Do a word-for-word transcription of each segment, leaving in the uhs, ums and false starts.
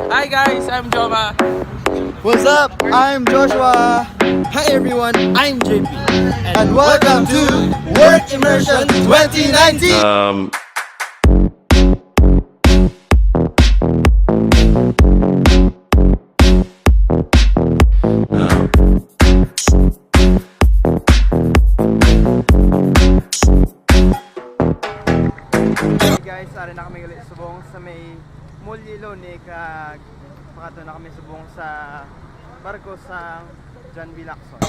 Hi guys, I'm Joma. What's up? I'm Joshua. Hi everyone, I'm J P. And welcome to Work Immersion twenty nineteen. Um, Hey guys, ari na kami ulit subong sa may Mall Yellow ni kag pakato na kami subong sa barko sa John B. Lacson.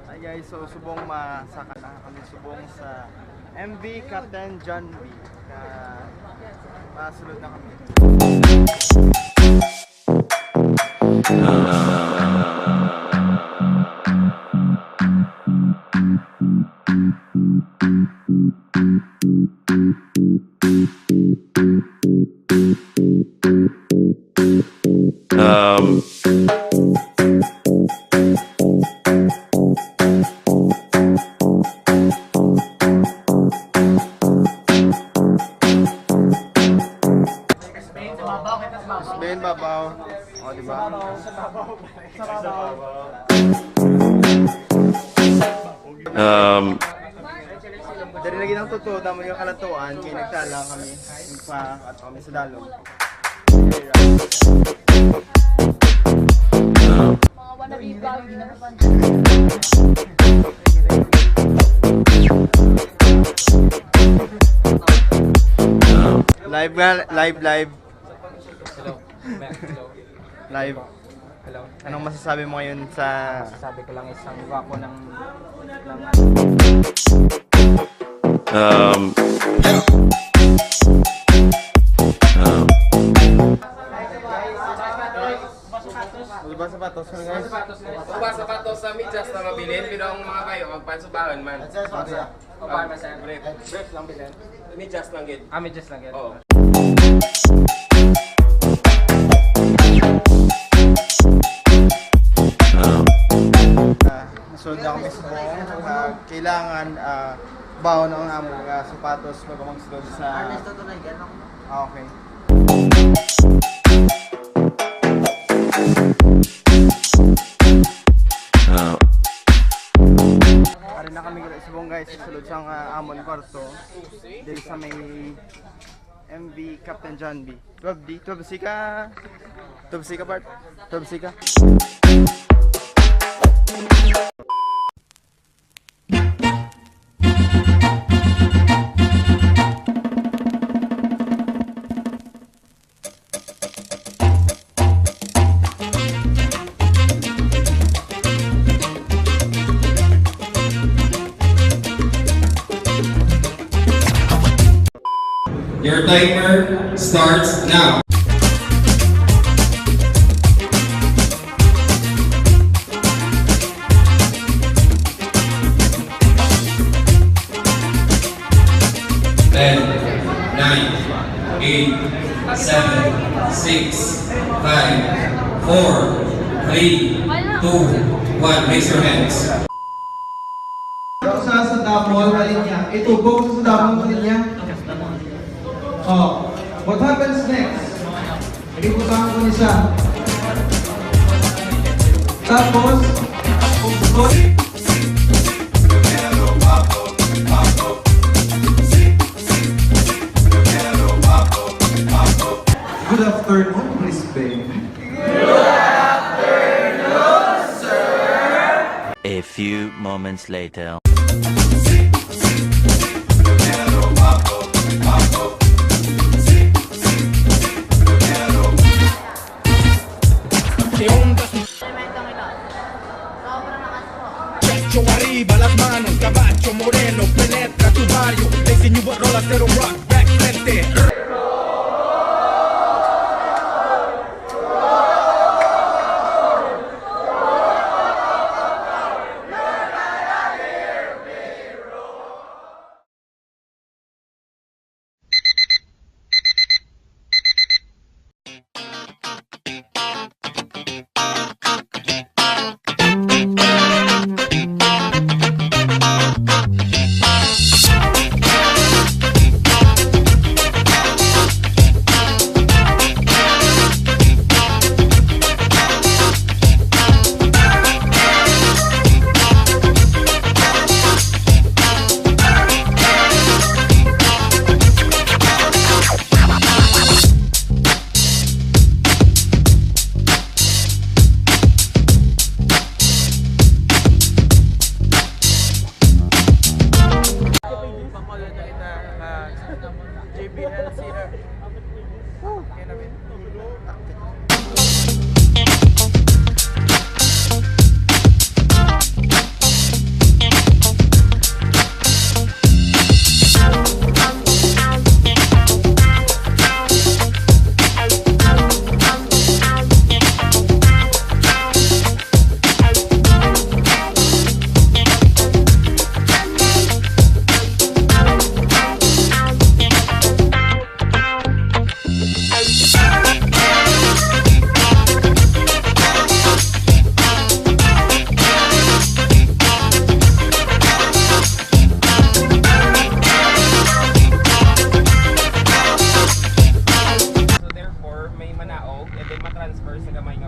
Hi guys, so subong masaka na kami subong sa M V Captain John B. Ka masulod na kami. Um, Spain, babaw. O, di ba? Um, Dali lagi ng totoo, damo yung kalatuan, kaya nagtala kami, nagpa-, at kami sa dalom. Mga wannabe vlogger. Live nga, live, live. Hello. Hello. Live. Hello. Anong masasabi mo ngayon sa Masasabi ko lang, isang gwapo ng, ng Um, um, Ano ba sapatos? Ano, guys? Ang mga sapatos sa medyas na mabilin, pero ang mga kayo, magpansubahan man. Ano, sir, sapatos, sir? O, paano, sir? Brief. Brief lang, bilhin. Medyas lang, gid. Ah, medyas lang, gid. Oo. Ah, nasulod na kami sa buong, ah, kailangan, ah, baon ang amo nga sapatos bago magsulod sa... Ah, okay. Ari na kami sa subong, guys, sulod sa, ah, amon kwarto. Diri sa may M V Captain John B. Twelve D, twelve C ka. Twelve C ka, part. Twelve C ka. Your timer starts now. Ten, nine, eight, seven, six, five, four, three, two, one. Raise your hands. Sa, sa double, balik niya. Itubog sa double, balik niya. Oh, what happens next? Ibutang ko ni siya. Tapos, kung... Good afternoon, Brisbane. A few moments later. Pecho arriba, las manos, caballo moreno, penetra tu barrio, te enseño a rola, cero rock, back frente.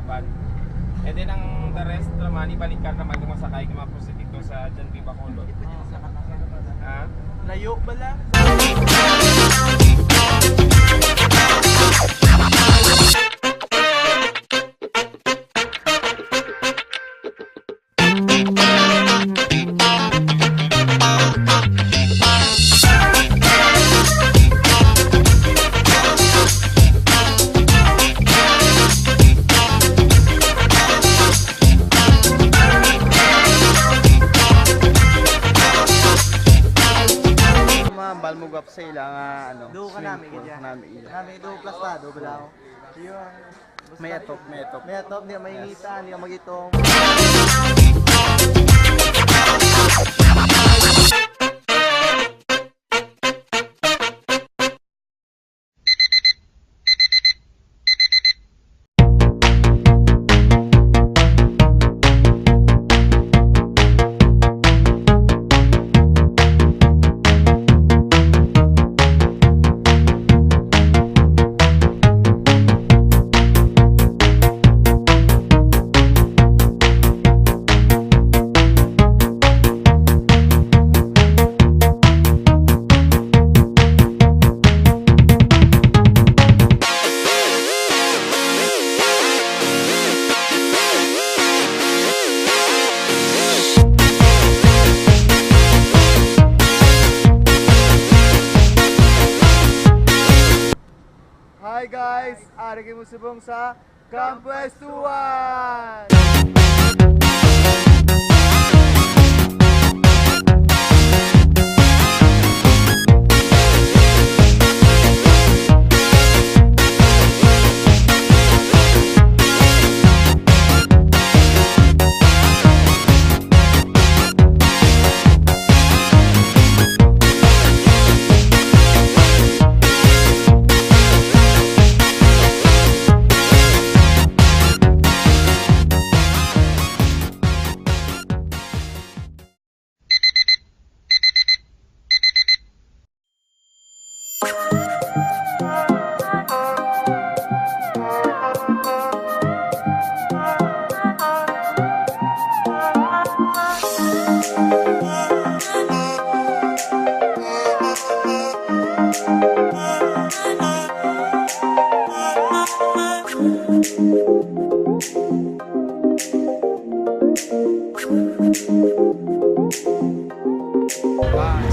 Pan. And then ang the rest naman, ibalikan naman kung masakay kung mga prostituto sa John P. Bacolod. Ha? Layo bala. Mabal mo gap sa ila nga ano. Do ka swimming nami, pool, ganyan. nami ila. Nami do plastado bala. Yun. May atop, may atop. May atop, di may ngita, di magitom. Hi guys! Ari kami subong sa Kampuestuan!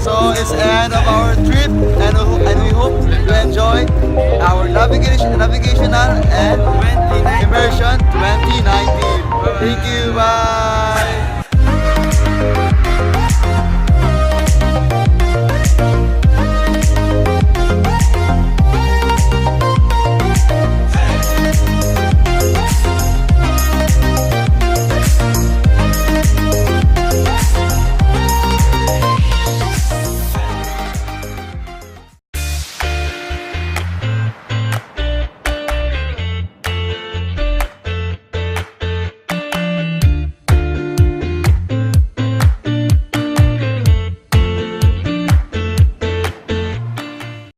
So it's the end of our trip, and, and we hope you enjoy our navigation, navigational and immersion twenty nineteen. Thank you, bye.